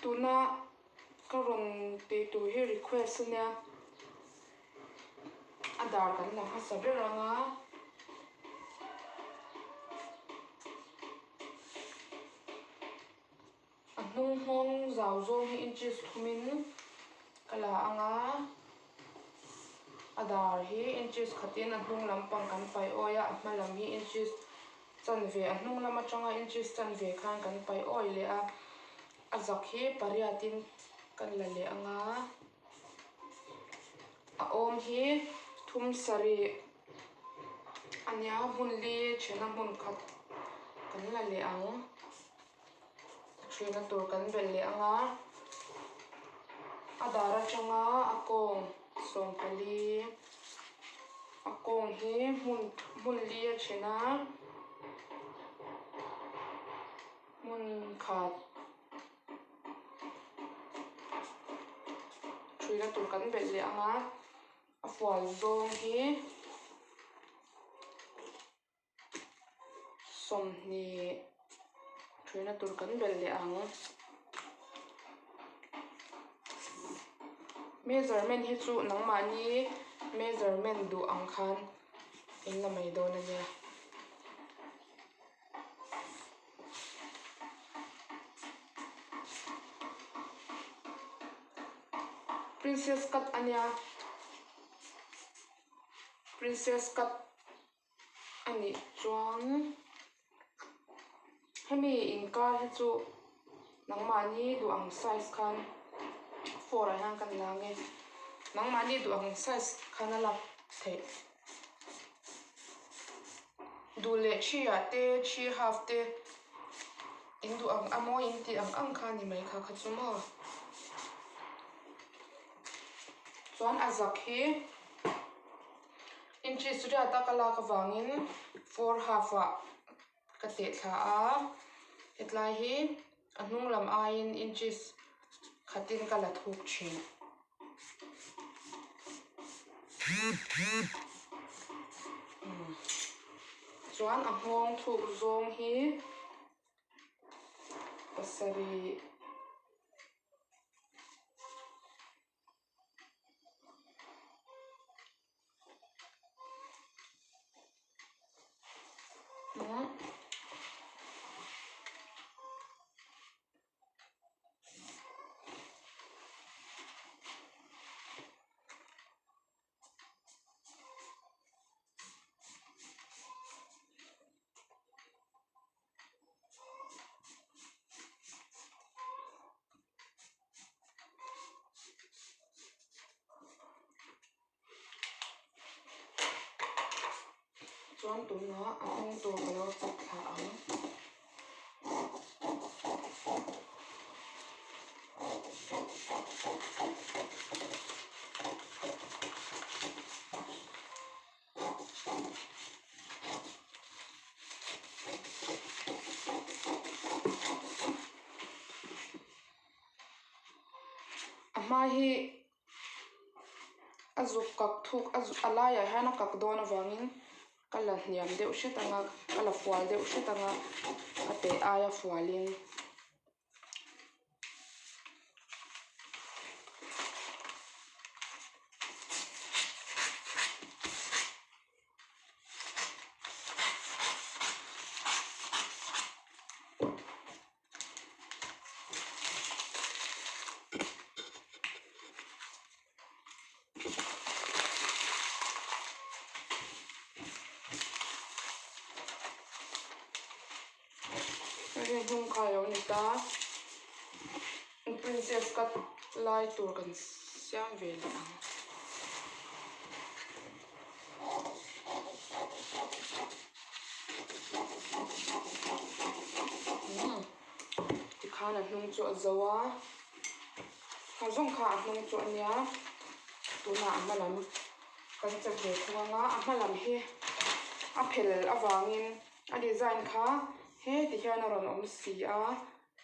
Tuna ka rawn tih tur hi request a nia, a dar kan la hmasa ber ang a. A hnung nghawng zau zawng hi inches thumin ka la ang a, a dar hi inches khatin a hnung lampang kan paih awi a, a hma lam hi inches chanve a hnung lam atanga inches chanve khan kan paih awi leh a, a zak hi pariatin kan la leh ang a, a awm hi thum sarih a nia hmun li thena hmun khat kan la leh ang. Ṭhina tur kan belh leh ang a, a dar aṭanga a kawng 14, a kawng hi hmun hmun li a ṭhen a, hmun khat ṭhuina tur kan belh leh ang a, a fual zawng hi. 20 thuina tur kan belh leh ang. Measurement hi chu nangmahni measurement duh ang khan in la mai dawn a nia. Princess cut a nia. Princess cut. A nih chuan hemi inkar hi chu nangmahni duh ang size khan four ah hian kan la ange nangmahni duh ang size khan a lak theih duh leh three ah te three half te in duh ang a mawi in tih ang ang kha a ni mai kha kha chu maw chuan a zak hi. Inches riat a ka lak avangin four half ah ka teh thla a, hetlai hi a hnung lam aiin inches khatin ka la thuk thin. Chuan a nghawng thuk zawng hi pasarih. Chuan tunah a hnung tur ka lo chak thla ang. A hma hi a zuk kak thuk a a laiah hian a kak dawn avangin ka la hniam deuh hret ang a ka la fual deuh hret ang a a teh aia fualin. Hei hnung kha a lo ni ta princess cut lai tur kan siam ve leh ang. Tikhan a hnung chu a zo a kha zawng kha a hnung chu a nia tunah a hma lam kan che ve thung ang a a hma lam hi a phel avangin a design kha heti hian a rawn awm si a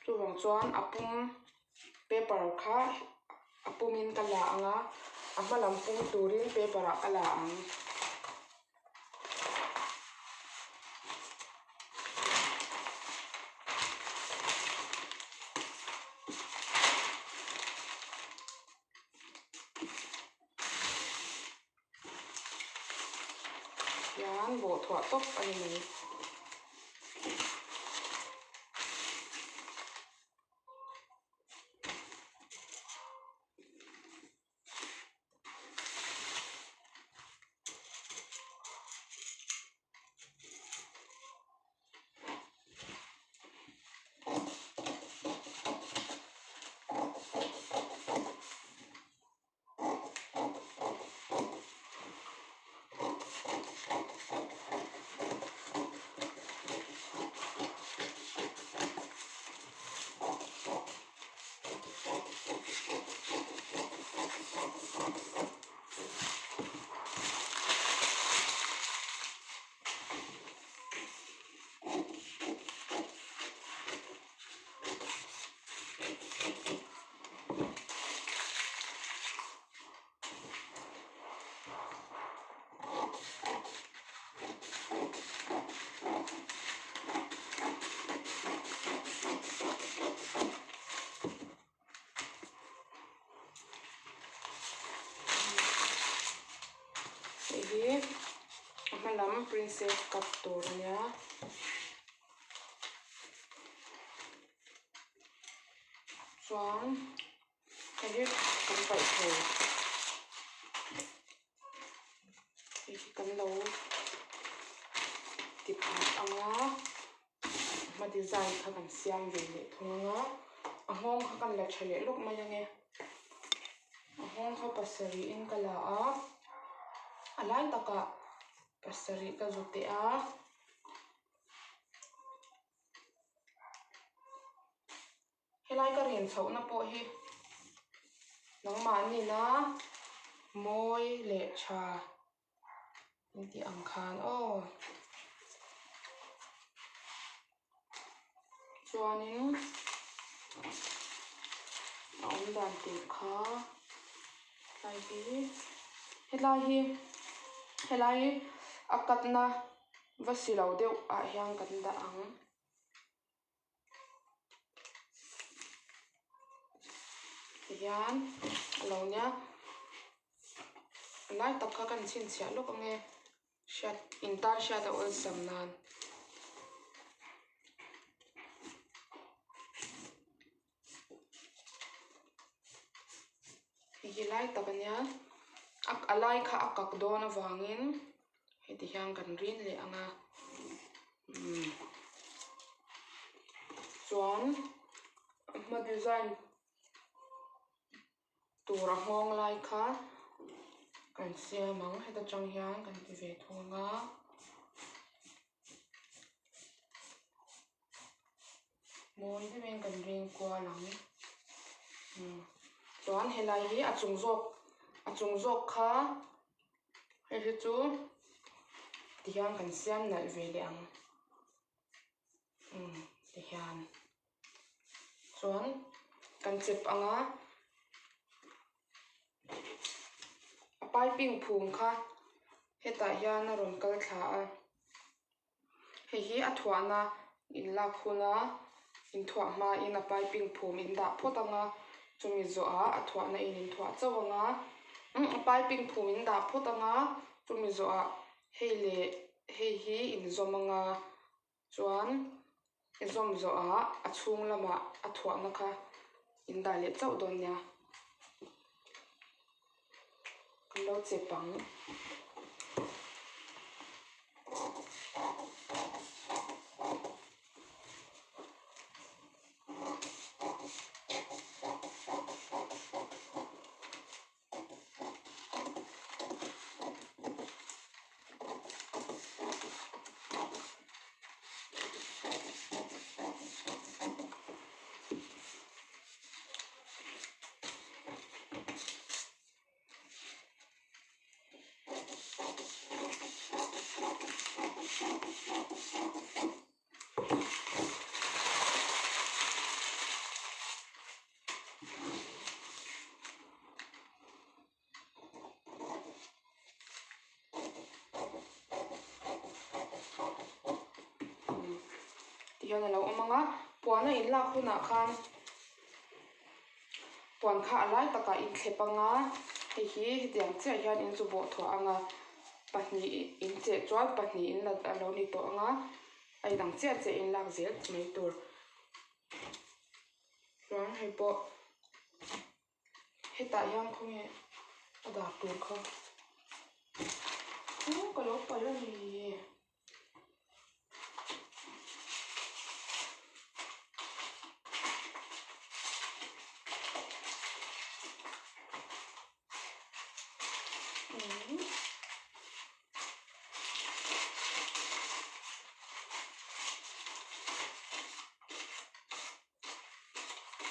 chuvang chuan a pum paper kha a pumin ka la ang a a hma lam pum turin paper ah ka la ang. Tihian bawh thuah tawp a ni mai. Hei hi a hma lam princess cut tur a nia. Chuan hei hi kan paih thei hei hi kan lo ti phat ang a a hma design kha kan siam ve leh thung ang a a nghawng kha kan la tha leh lawk mai ang e a nghawng kha pasarih in ka la a a lai takah pasarih ka zu teh a. Helai ka rin chhohna pawh hi nangmahnina mawi leh tha in tih ang khan aw. Chuanin a awm dan tur kha tlai hi hetlai hi helai a katna va si lo deuh ah hian kan dah ang. Tihian a lo nia a lai tak kha kan chhinchhiah lawk ang e hriat in tan hriat a awlsam nan. Hei hi lai tak a nia a lai kha a kak dawn avangin heti hian kan rin leh ang a umm chuan a hma design tur a nghawng lai kha kan siam ang heta tang hian kan ti ve thung ang a. Mawi deuhin kan ring kual ang umm chuan helai hi a chung zawk a chung zawk kha hei hi chu tihian kan siam nalh ve leh ang umm tihian chuan kan chep ang a a piping phum kha hetah hian a rawn kal thla a. Hei hi a thuahna in lak huna in thuah hmain a piping phum in dah phawt ang a, chumi zawhah a thuahna in in thuah chauh ang a, umm a piping phum in dah phawt ang a, chumi zawhah hei leh hei hi in zawm ang a, chuan i zawm zawhah a chhung lamah a thuahna kha in dah leh chauh dawn nia. Kan lo chep ang. Tihian a lo awm ang a, puan a inlak hunah khan puan kha a lai takah in thlep ang a, hei hi hetiang chiah hian in zu bawh thuah ang a. Pahnih in cheh chuan pahnih in la a lo ni tawh ang a, a inang chiah chiah in lak zel mai tur. Chuan hei pawh hetah hian khawnge a dah tur kha aw ka lo palh a ni.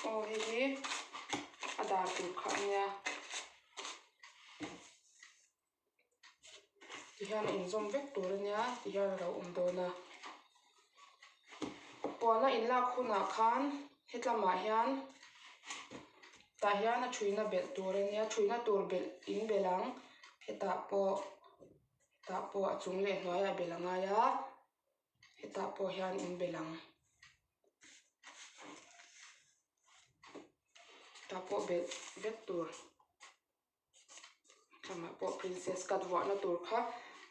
Aw hei hi a dar tur kha a nia tihian a inzawm vek tur a nia tihian a lo awm dawn a puan a inlak hunah khan hetlamah hian tah hian a thuina belh tur a nia thuina tur belh in belh ang hetah pawh tah pawh a chung leh hnuaiah belh a ngai a. Hetah pawh hian in bel ang. Tah pawh belh vek tur. Thlamah pawh princess cut vuahna tur kha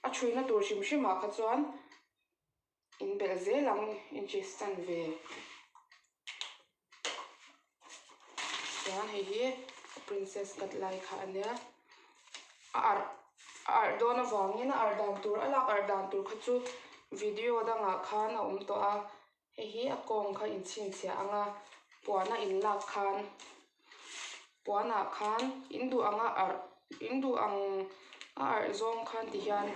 a chhuina tur hrim hrim ah kha chuan in belh zel ang inches chanve. Chuan hei hi princess cut lai kha a nia a arh a arh dawn avangin a arh dan tur a lak arh dan tur kha chu video dangah khan a awm tawh a hei hi a kawng kha inchhinchhiah ang a puan a inlak khan puanah khan in duh anga arh in duh ang a arh zawng khan ti hian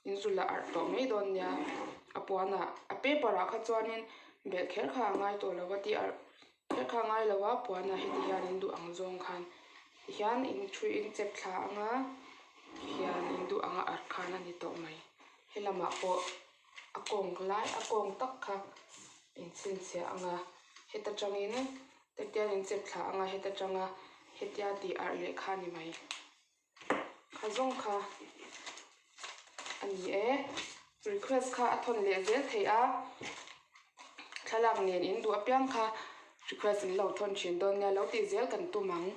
in zul a arh tawh mai dawn nia a puanah a paper ah kha chuanin belh kher kha a ngai tawh lo a tih arh kher kha a ngai lo a puanah heti hian in duh ang zawng khan ti hian in thu in chep thla anga ti hian in duh anga arh khan a ni tawh mai helamah pawh a kawng lai a kawng tak kha in chhinchhiah anga heta tangin hetia in chep thla anga heta tanga hetia tih arh leh kha a ni mai. Kha zawng kha a ni e. Request kha a thawn leh zel theih a, thlalak nen in duh apiang kha request in lo thawn thin dawn nia, lo tih zel kan tum ang.